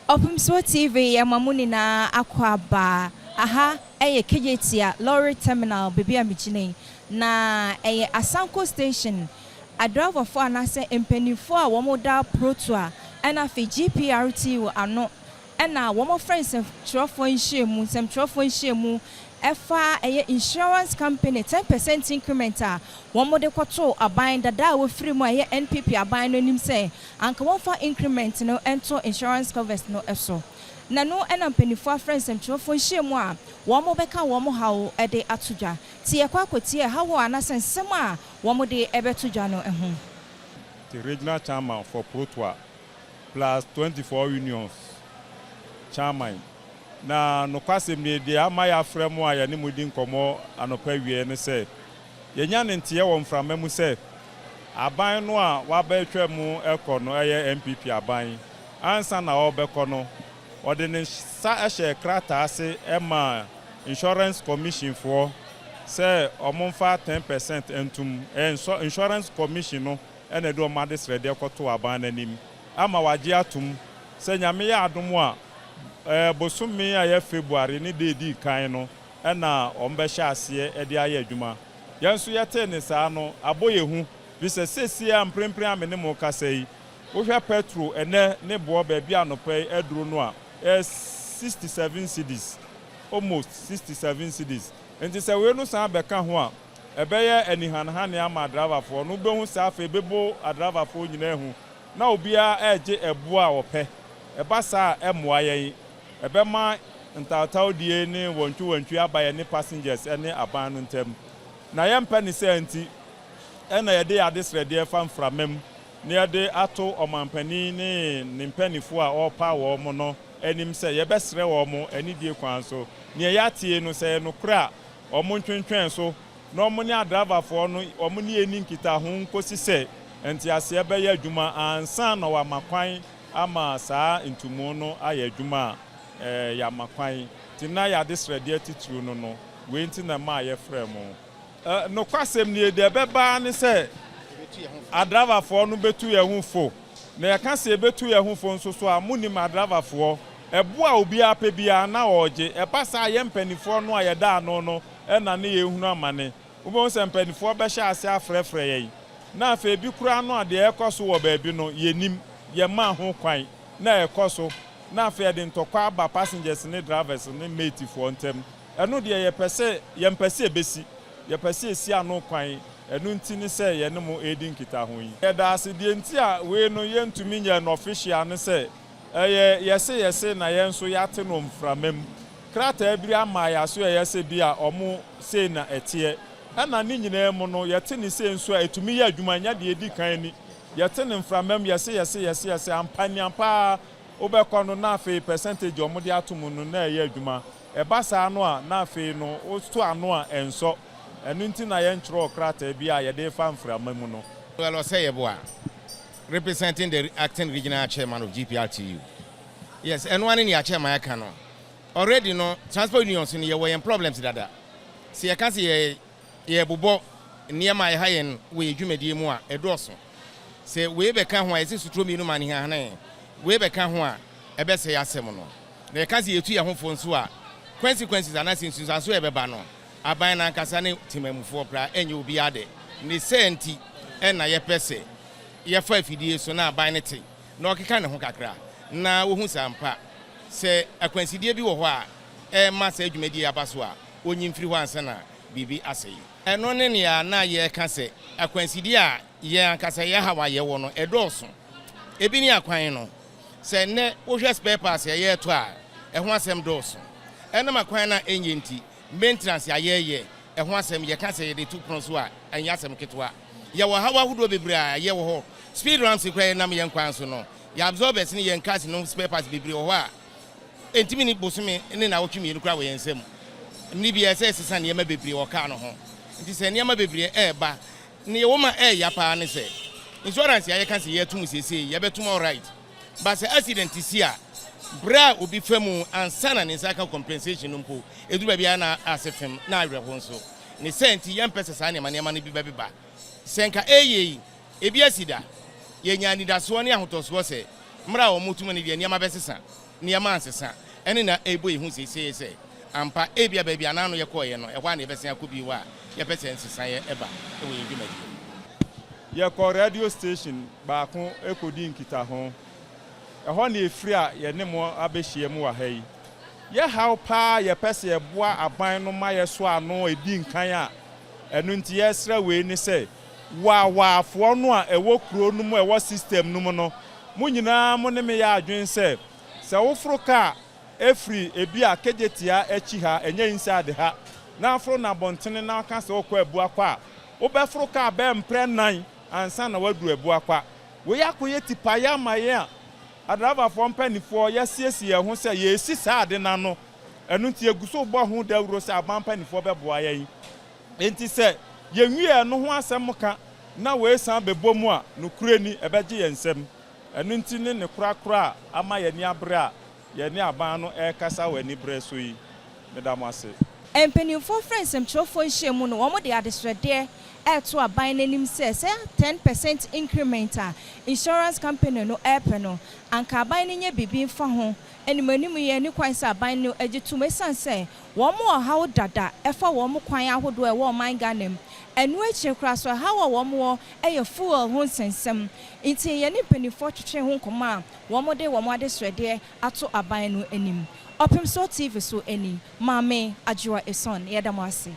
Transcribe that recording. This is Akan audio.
Ɔpemsoɔ TV yɛma mo nyinaa akɔ aba. Aha ɛyɛ Kejetia Lorry Terminal, baabi a megyina yi. Na ɛyɛ Asanko Station. Adriverfoɔ anaasɛ mpanimfoɔ a wɔn da Protua ɛna afei GPRTU ano ɛna wɔn frɛ nsɛmtwerɛfoɔ nhyiamu ɛfa ɛyɛ insurance company 10% increment a wɔn de kɔto aban dada a wɔfiri mu a ɛyɛ NPP aban no anim sɛ anka wɔmfa increment no nto insurance covers no so. Na no ɛna mpanimfoɔ afrɛ nsɛmtwerɛfoɔ nhyiamu a wɔn bɛka wɔn haw de ato dwa. Ti yɛkɔ akɔtie haw anaasɛ nsɛm a wɔn de ɛbɛto dwa no ho. The regional chairman for Protua plus 24 unions chairman. Na nokwasɛm nie, deɛ ama yɛafrɛ mu a yɛne mu di nkɔmmɔ anɔpa wie ne sɛ yɛnya ne nteɛ wɔ mframa mu sɛ aban no a wabɛtwa mu ɛkɔ no, ɛyɛ NPP aban, ansa na ɔrebɛkɔ no, ɔde ne nsa hyɛ krataa ase ɛma Insurance Commission foɔ sɛ ɔmomfa 10% ntum. Ɛyɛ Insurance Commission no ɛna ɛde ɔmo adesrɛdeɛ kɔto aban n'anim ama wagye atom sɛ Nyame yɛ adom a, bosome a yɛ February ne de edi kan no ɛna wɔn bɛhyɛ aseɛ ɛde ayɛ adwuma. Yɛn nso yɛtee ne saa no, abɔ yɛ hu bi sɛ seesie a mprempren a me ne mo kasa yi, wohwɛ petrol ɛnɛ ne boɔ baabi anɔpɛ yi aduro no a, ɛyɛ 67 cedis, almost 67 cedis. Nti sɛ wei no san bɛka ho a, ɛbɛyɛ anihanehane ama adravafoɔ no. Wobɛhu saa afei bɛbɔ adravafoɔ nyinaa hu na obiara ɛregye ɛboɔ a wɔpɛ. Ɛba saa a, ɛmmoa yɛn, ɛbɛma ntaatawdie ne wɔntwiwɔntwi aba yɛn ne passengers ne aban no ntam, na yɛmpɛ ne sɛ. Nti ɛna yɛde adesrɛdeɛ fa mframa mu na yɛde ato ɔmampanin ne ne mpanimfoɔ a ɔrepa wɔn no anim sɛ yɛbɛsrɛ wɔn anidie kwan so. Nea yɛatie no, sɛ nokorɛ a, wɔn ntwentwɛn so na wɔn ne adravafoɔ no wɔn ne yɛni nkitaho nkosi sɛ nteaseɛ bɛyɛ adwuma ansa na wɔama kwan ama saa ntumu no ayɛ adwuma a yɛama kwan. Nti na yɛade srɛdeɛ titiriw no wei nti na maa yɛfrɛ mo. Nokwasɛm nie, deɛ ɛbɛbaa ne sɛ adravafoɔ no bɛtu yɛn ho fo, na yɛka sɛ yɛbɛtu yɛn ho fo nso so a, monim adravafoɔ ɛbo a obiara pɛ biara na ɔregye. Ɛba saa, yɛn mpanimfoɔ no a yɛda ano no ɛna ne yɛhunu amane. Wobɛhu sɛ mpanimfoɔ bɛhyɛ ase afrɛfrɛ yɛn, na afei bi koraa no a, deɛ ɛkɔ so wɔ baabi no, yɛnim yɛmaa ho kwan na ɛkɔ so, na afei yɛde ntɔkwa aba passengers ne drivers ne matefoɔ ntam. Ɛno deɛ, yɛpɛ sɛ yɛmpɛ sɛ ɛbɛsi, yɛpɛ sɛ esi ano kwan. Ɛno nti ne sɛ yɛne mo edi nkitaho yi. Yɛda ase. Deɛ nti a wei no yɛntumi nyɛ no official ne sɛ ɛyɛ yɛse yɛse na yɛn nso yɛate no mframa mu. Krataa bi ama yɛ aso yɛ sɛ bi a ɔmo sei na ɛteɛ, ɛna ne nyinaa mu no yɛte ne sei nso a ɛtumi yɛ adwuma. Nyɛ deɛ edi kan ni yɛte ne mframa mu, yɛse yɛse yɛse yɛse ampa ni ampa. Wobɛkɔ no na afei percentage ɔmo de ato mu no na ɛyɛ adwuma. Ɛba saa no a, na afei no woto ano a ɛnsɔ. Ɛno nti na yɛntwerɛ krataa bi a yɛde fa mframa mu no. Well, Osei representing the acting regional chairman of GPRTU. Yes, ɛno ane nea chairman aka no. Already no, transport unions no, yɛwɔ yɛn problems dada. Sɛ yɛka sɛ yɛ yɛbobɔ nneɛma a ɛha yɛn wɔ yɛ dwumadie mu a, ɛdɔɔso. Sɛ wei bɛka ho a, yɛsɛ suturo mmienu ma ne hahane. Wei bɛka ho a, ɛbɛsɛ yɛ asɛm no. Na yɛka sɛ yɛtu yɛn ho fo nso a, consequences anaasɛ nsunsuanso a ɛbɛba no, aban n'ankasa ne temamufoɔ koraa ɛnyɛ obiara de. Ne sɛ nti ɛna yɛpɛ sɛ yɛfa afidie so na aban no te na ɔkeka ne ho kakra na wohu sɛ ampa sɛ akwansideɛ bi wɔ hɔ a ɛma saa dwumadie aba so a, ɔnyi mfiri hɔ ansa na biribi asɛe. Ɛno ne nea na yɛreka sɛ akwansideɛ a yɛn ankasa yɛhaw a yɛwɔ no ɛdɔɔso. Ebi ne akwan no. Sɛ nnɛ wohwɛ spare parts a yɛretɔ a, ɛho asɛm dɔɔso. Ɛnam akwan no a ɛnyɛ nti, maintenance a yɛreyɛ ɛho asɛm, yɛka sɛ yɛde to pono so a, ɛnyɛ asɛm ketewa. Yɛwɔ haw ahodoɔ bebree a yɛwɔ hɔ. Speed ramps koraa, yɛnam yɛn kwan so no, yɛ absorbers ne yɛn cars no spare parts bebree wɔ hɔ a ɛntumi ne bosome ne naawɔtwe 2 koraa wɔ yɛn nsam. Mmere bi ɛsɛ ɛsesa nneɛma bebree wɔ kaa no ho. Nti sɛ nneɛma bebree ɛɛba ne yɛwɔ ma ɛɛya paa ne sɛ insurance a yɛka sɛ yɛtum seesei, yɛbɛtum, alright, but sɛ accident si a, berɛ a obi fa mu ansa na ne nsa ka compensation no mpo, ɛduru baabi a na ase fem na awerɛho nso ne sɛ. Nti yɛmpɛ sɛ saa nneɛma nneɛma no bi bɛbeba. Sɛ nka ɛyɛ yi ebi asi da, yɛnya anidasoɔ ne ahotɔsoɔ sɛ mmerɛ a wɔn tum no deɛ, nneɛma bɛsesa. Nneɛma ansesa. Ɛne na ɛrebɔ yɛn hu seesei sɛ ampa ebia baabi a n'ano yɛkɔeɛ no, ɛhɔ ara na yɛbɛsan akɔ bio a yɛpɛ sɛ nsesaeɛ ba wɔ yɛn dwumadie mu. Yɛkɔɔ radio station baako kɔdii nkitaho. Ɛhɔ na ɛfiri a yɛne mo abɛhyiam wɔ ha yi. Yɛ haw paa a yɛpɛ sɛ yɛboa aban no ma yɛsɔ ano a ɛdi nkan a ɛno nti yɛresrɛ wei ne sɛ, waawaafoɔ no a ɛwɔ kuro no mu a ɛwɔ system no mu no, mo nyinaa mo ne me yɛ adwene sɛ, sɛ woforo kaa firi ebia Kejetia akyi ha, ɛnyɛ inside ha, na aforo no abɔntene na woka sɛ wokɔ Abuakwa a, wobɛforo kaa bɛyɛ mprɛ nnan ansa na woaduru Abuakwa. Wei akɔyɛ tipaeɛ ama yɛn a adraivafoɔ mpaninfoɔ yɛasiesie yɛn ho sɛ yɛresi saa ade no ano. Ɛno nti yɛgu so rebɔ ho dawuro sɛ aban mpaninfoɔ bɛboa yɛn. Enti sɛ yɛnwie ɛno ho asɛm ka na wei san bɛbɔ mu a, nokorɛ ni, ɛbɛgye yɛn nsam. Ɛno nti ne ne korakora a ama yɛn ani abere a yɛne aban no rekasa wɔ aniberɛ so yi. Meda mo ase. Mpanimfoɔ frɛ nsɛmtwerɛfoɔ nhyiamu no, wɔde adesrɛdeɛ reto aban no anim sɛ, sɛ 10% increment a insurance company no repɛ no, anka aban no nyɛ biribi mfa ho. Animuanim yi, ɛnni kwan sɛ aban no gye tom ɛsiane sɛ wɔn ɔhaw dada ɛfa wɔn kwan ahodoɔ a ɛwɔ ɔman Ghana mu. Ɛno akyire koraa nso, ɛhaw a wɔn wɔ yɛ fuel ho nsɛnsɛm. Nti yɛne mpanimfoɔ twetwee ho nkɔmmɔ a wɔde wɔn adesrɛdeɛ ato aban no anim. Ɔpemsoɔ TV so ni, Maame Adwoa Eson, yɛda mo ase.